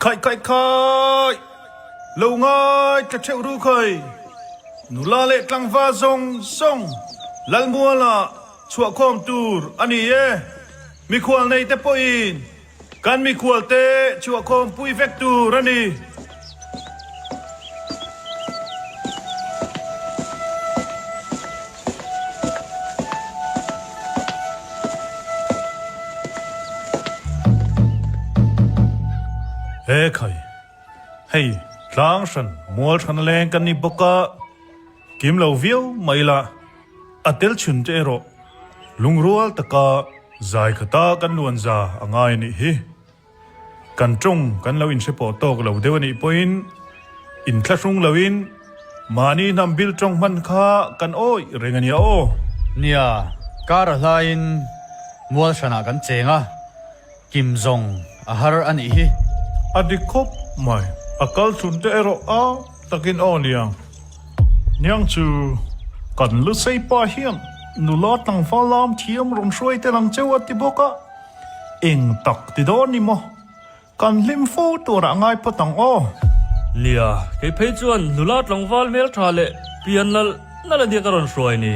Khaih khaih khaih! Lo ngai tla theuh ru khai! Nula leh tlangval zawng zawng Lalmuala chhuahkhawm tur a ni e. Mikhual nei te pawhin kan mikhual te chhuahkhawm pui vek tur a ni. He khai, hei tlang hran mual hran a leng kan ni bawk a, kim lo viau mai la, a tel chhun te erawh lungrual taka zai khata kan luan za a ngai a nih hi. Kan tawng kan lo inhre pawh tawk lo deuh a nih pawhin inthlahrung loin mahni hnam bil tawng hman kha kan awih reng a nia aw. Nia, kar a hlaiin mual hranah kan cheng a, kim zawng a har a nih hi. A dik khawp mai, a kal chhun te erawh a takin aw niang. Niang chu kan Lusei pa hian nula tlangval lam thiam rawn hruai tel ang cheu a ti bawk a. Eng tak ti dawn ni maw? Kan hlim fo turah ngai phawt ang aw. Nia, kei phei chuan nula tlangval hmeltha leh pian nalh nalh a nia ka rawn hruai ni.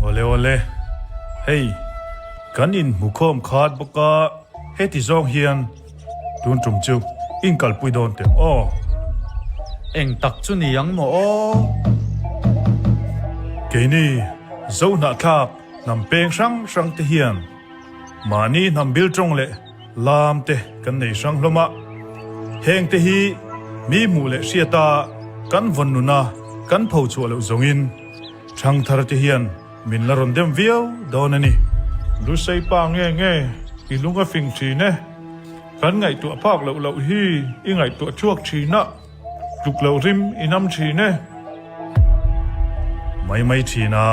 Awle awle, hei kan inhmukhawm khat bawk a, heti zawng hian tun tum chu inkalpui dawn teh ang aw. Eng tak chu ni ang maw aw? Keini Zohnahthlak hnam peng hrang hrang te hian Mahni hnam bil tawng leh lam te kan nei hrang hlawm a, heng te hi mi hmuh leh hriata kan vawn nuna kan pho chhuah loh zawngin thangthar te hian min la rawn dem viau dawn a ni. Lusei pa nge nge i lung a fing thin e, kan ngaihtuah phak loh loh hi i ngaihtuah chhuak thin a, tluk loh rim i nam thin e. Mai mai thin a.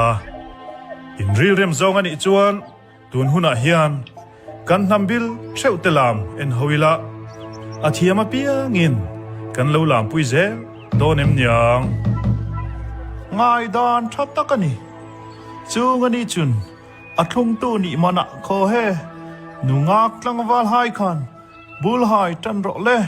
Inrilrem zawng a nih chuan tun hunah hian kan hnam bil theuh te lam en ho ila, a thiam apiangin kan lo lampui zel dawn em niang? Ngaidan tha tak a ni. Chung a nih chun a thlungtu nih manah khaw he nungak tlangval hai khan bul hai tan rawh le.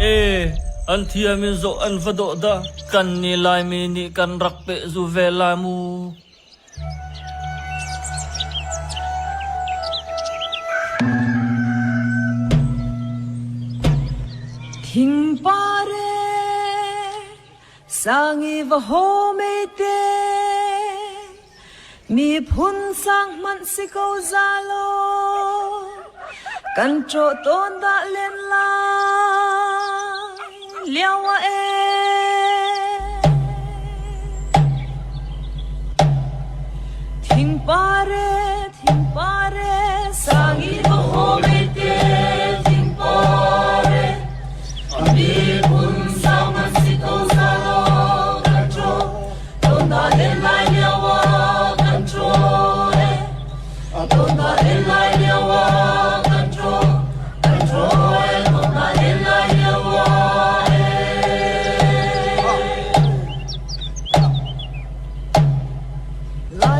E, an thiamin zawh an va dawh da, kan ni Laimi nih kan rak peh zu ve lai mu. Thingpar e, sangi va haw mei te, Miphun sang hmanh si ko za law, kan ṭawh tawn dah len lai lio ah ee. Thingpar e, thingpar e, sangi va haw mei te, thingpar e, miphun sang hmanh si ko za law, kan ṭawh tawn dah len lai lio ah kan ṭaw e. Tawn dah len lai lio ah kan ṭaw, kan ṭaw e, tawn dah len lai lio ah e.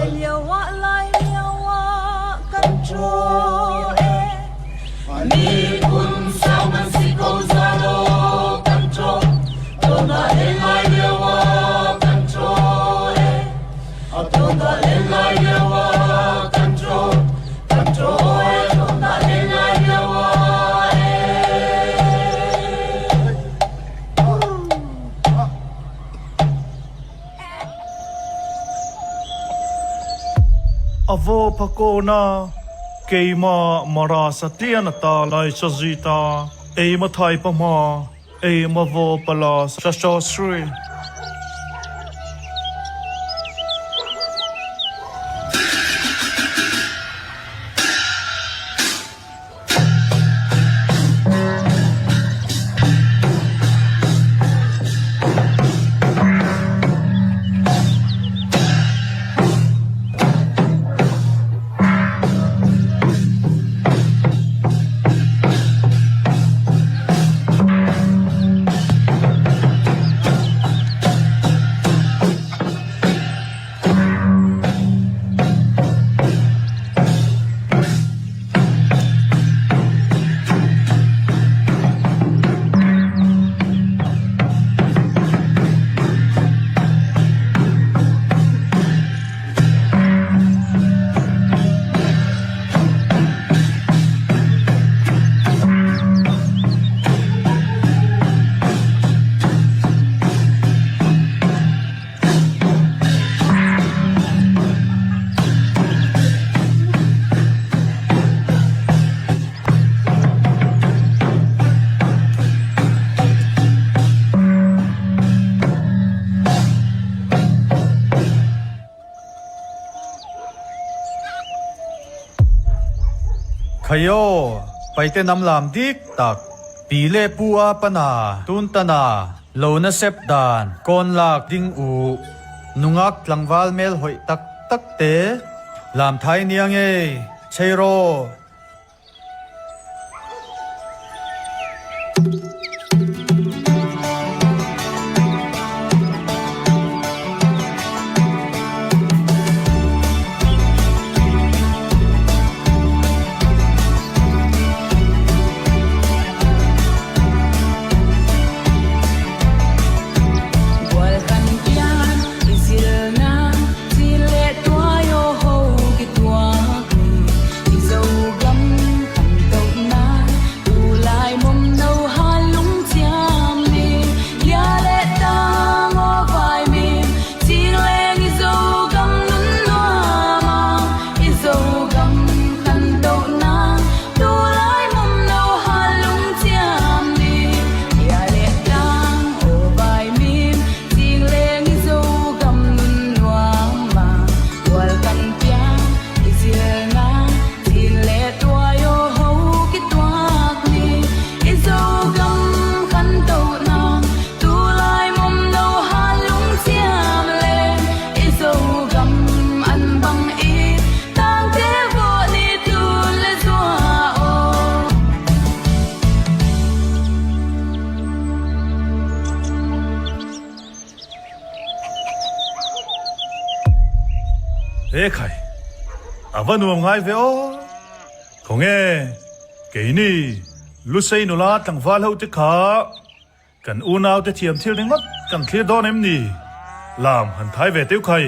Lai lio ah lai lio ah kan ṭaw e. Miphun sau man si ko za law kan ṭaw. Tona len lai lio ah kan ṭaw e. Tona len lai lio ah kan ṭaw. Kan ṭaw e. Tona len lai lio ah e. A vaw phakawna keimah Mara Satlian ata lai Sazita eima thai pahma eima vaw pala Sasosri. Khaio, paite nam lam dik tak, pi leh pu a pana, tun tana, Lo na sep dan kawn lak ding u nungak tlangval mel hawih tak tak te lam thai nia ngei chei raw. He khai, a va nuam ngai ve aw. Khawnge, keini Lusei nula tlangval ho te kha Kan unaute thiam thil ringawt kan thlir dawn em ni? Lam han thai ve teuh khai.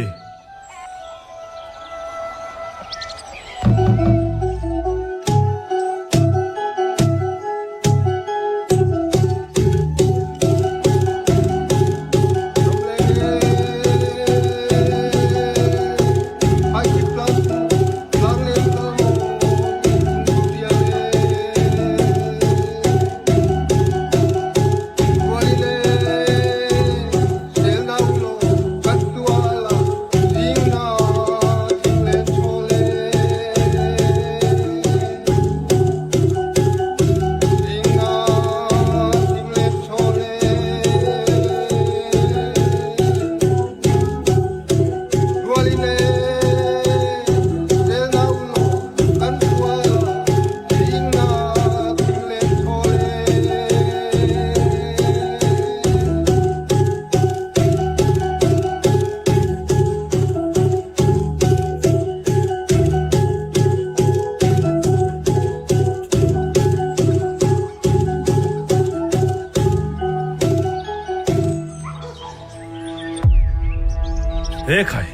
He khai,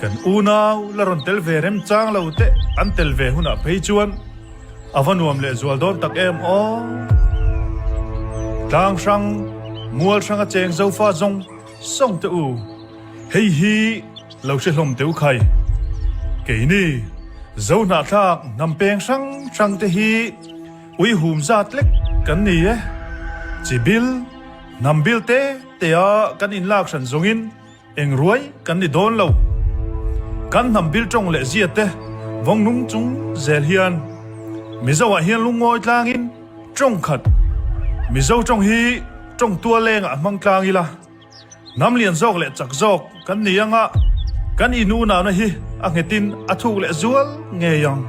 kan unau la rawn tel ve remchang lo te an tel ve hunah phei chuan a va nuam leh zual dawn tak em aw. Tlang hrang, mual hranga cheng zofa zawng zawng te u, hei hi lo hre hlawm teu khai. Keini Zohnahthlak hnam peng hrang hrang te hi Ui hum zat lek kan ni e. Chi bil, hnam bil te te a kan inlak hran zawngin eng ruai kan ni dawn lo. Kan hnam bil tawng leh zia te vawng nung chung zel hian Mizo ah hian lungngawi tlangin tawng khat Mizo tawng hi tawng tual lengah hmang tlang ila. Hnam lian zawk leh chak zawk kan ni anga kan inunahna hi a nghetin a thuk leh zual ngei ang.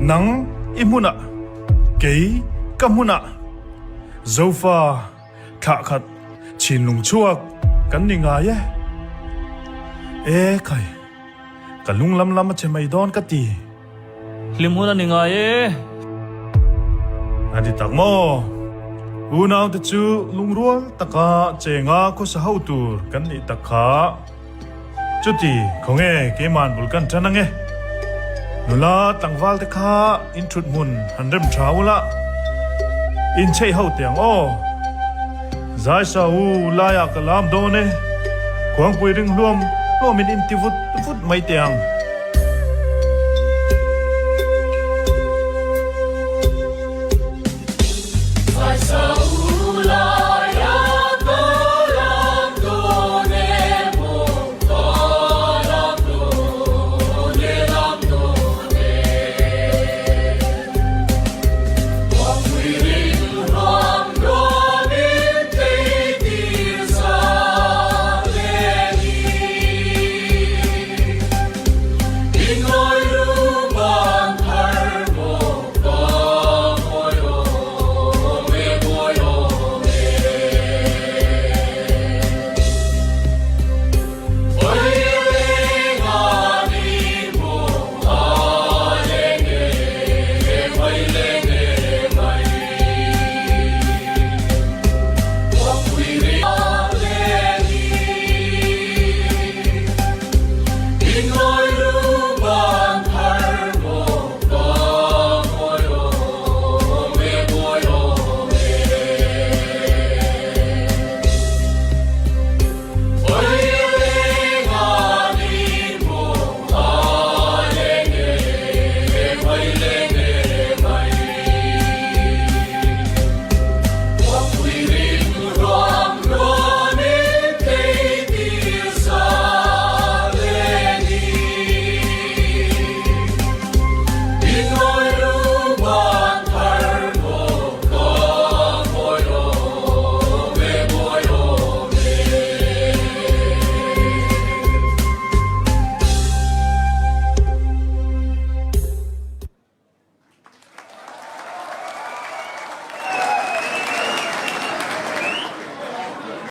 Nang i hmunah, kei ka hmunah, Zofa thlah khat chhinlung chhuak kan ni ngai e. E khai, ka lung lam lam a che mai dawn ka ti. Hlim hun a ni ngai e. A ti tak maw? Unaute chu lungrual taka chenga khawsa ho tur kan nih tak kha. Chuti, khawnge keiman bul kan tan ange? Nula tlangval te kha in thut hmun han rem tha ula, in chheih ho teh ang aw. Zaisa u laiah ka lam dawn e, khuangpui ring hluam hluamin in ti vut vut mai teh ang.